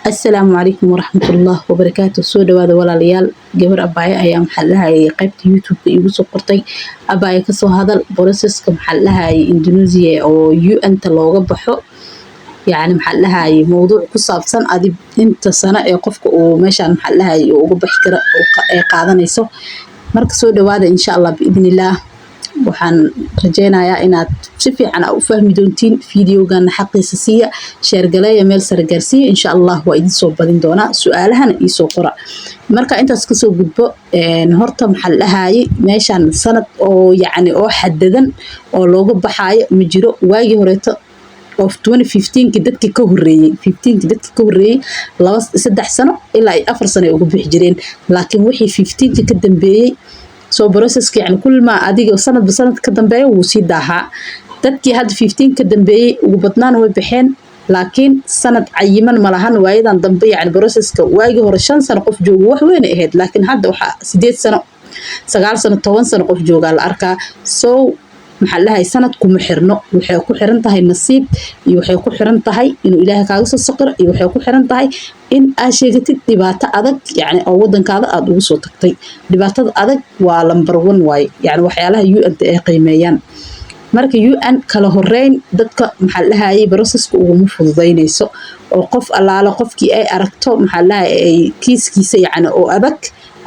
Asalaamu calaykum waraxmatullah wabarakaatu. Soo dhawaada, walaalayaal. Gabar abaayo ayaa, maxaa lahayay, qaybta YouTube-ka iigu soo qortay: "Abaayo, kasoo hadal processka, maxaa lahayay, Indonesia oo UN-ta looga baxo." Yacni, maxaa lahayay, mowduuc ku saabsan adi inta sano ee qofka uu meeshaan, maxaa lahayay, uu uga baxi karo ee qaadanayso. Marka soo dhawaada. Insha Allah, biidnillaah, waxaan rajeynayaa inaad si fiican u fahmi doontiin videogana. Xaqiisa siiya, share galeeya, meel sare gaarsiiya. Insha Allah waa idin soo badin doonaa, su-aalahana iisoo qora. Marka intaas kasoo gudbo, horta, maxaa la dhahayay, meeshaan sanad oo yacni oo xadadan oo looga baxaayo ma jiro. Waagii horeeto of 2015ki, dadkii ka horreeyey, 15ki dadkii ka horreeyey, 2, 3 sano ilaa 4 sano ay uga bixi jireen. Laakiin wixii 15ki ka dambeeyey, soo processka, yani, kulmaa adiga sanadba sanad ka dambeeya wuu sii daahaa. Dadkii hadda 15 ka dambeeyey ugu badnaan way baxeen, laakiin sanad cayiman malahan waayadan dambe. Yani processka waagii hore 5 sano qof joogo wax weyn ahayd, laakiin hadda waxaa 8 sano, 9 sano, 10 sano qof joogaa la arkaa. So, maxaa dhahay, sanad kuma xirno. Waxay ku xiran tahay nasiib, iyo waxay ku xiran tahay inuu Ilaahay kaaga soo saqiro, iyo waxay ku xiran tahay in aad sheegatid dhibaato adag, yacni, oo wadankaada aada ugu soo tagtay. Dhibaatada adag waa number one waaye, yacni, waxyaalaha UN ta ay qiimeeyaan. Marka UN kala horeyn dadka, maxaa dhahayay, processka uguma fududaynayso, oo qof allaale qofkii ay aragto, maxaa dhahayay, ay kiiskiisa, yacni, oo adag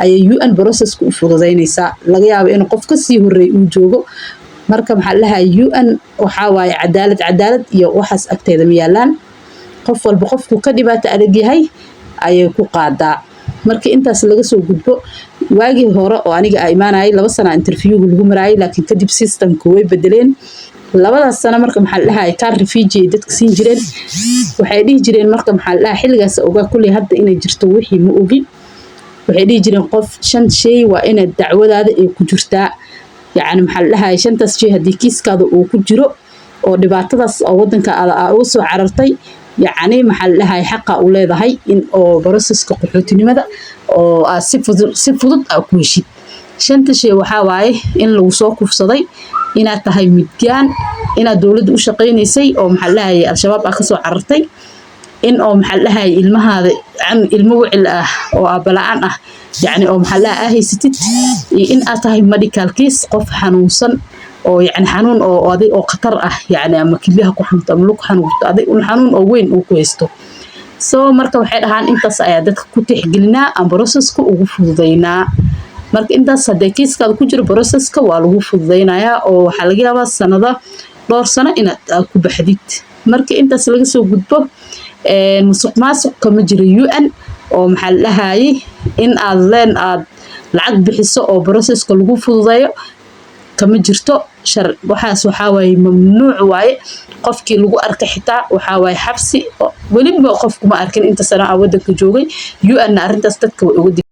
ayay UN processka u fududaynaysaa. Laga yaabo inuu qof kasii horreey uu joogo. Marka, maxaa dhahay, UN waxaa waaye cadaalad, cadaalad iyo waxaas agteeda ma yaalaan. Qof walba qofku ka dhibaato adag yahay ayay ku qaadaa. Marka intaas laga soo gudbo, waagii hore oo aniga a imaanayay, 2 sana interviewga lagu maraayay, laakiin kadib systemka way bedeleen labadaas sano. Marka, maxaa la dhahay, kaar refugee ay dadka siin jireen. Waxay dhihi jireen, marka, maxaa la dhahay, xilligaas ogaa kulley, hadda inay jirto wixii ma ogi, waxay dhihi jireen qof shan shay waa inaad dacwadaada ay ku jirtaa. Yacni, maxaa la dhahay, shantaas shay haddii kiiskaada uu ku jiro oo dhibaatadaas oo wadanka aada aa uga soo carartay, yacni, maxaa la dhahay, xaqa u leedahay in oo processka qaxootinimada oo aad si fudud aa ku heshid. Shanta shay waxaa waaye: in lagu soo kufsaday, inaad tahay midgaan, inaad dowladda u shaqaynaysay oo, maxaa la dhahayay, Al-Shabaab aa kasoo carartay, in oo, maxaa la dhahayay, ilmahaada ilmo wicil ah oo aabala-aan ah, yacni, oo, maxaa la dhahay, aa haysatid, iyo in aad tahay medical case, qof xanuunsan oo, yacni, xanuun oo adig oo khatar ah, yacni, ama kilyaha ku xanuunto ama lug xanuunto, adig un xanuun oo weyn uu ku haysto. So marka waxay dhahaan intaas ayaa dadka ku tixgelinaa ama processka ugu fududaynaa. Marka intaas haddee kiiskaada ku jiro, processka waa lagu fududaynayaa, oo waxaa laga yaabaa sanado, dhowr sano inaad aad ku baxdid. Marka intaas laga soo gudbo, musuq maasuq kama jiro UN oo, maxaa la dhahayay, in aad leen aad lacag bixiso oo processka lagu fududeeyo kama jirto. Shar waxaas waxaa waaye mamnuuc waaye. Qofkii lagu arka xitaa waxaa waaye xabsi. Weliba qofkuma arkin inta sano aan wadanka joogay. UN na arrintaas dadka way uga.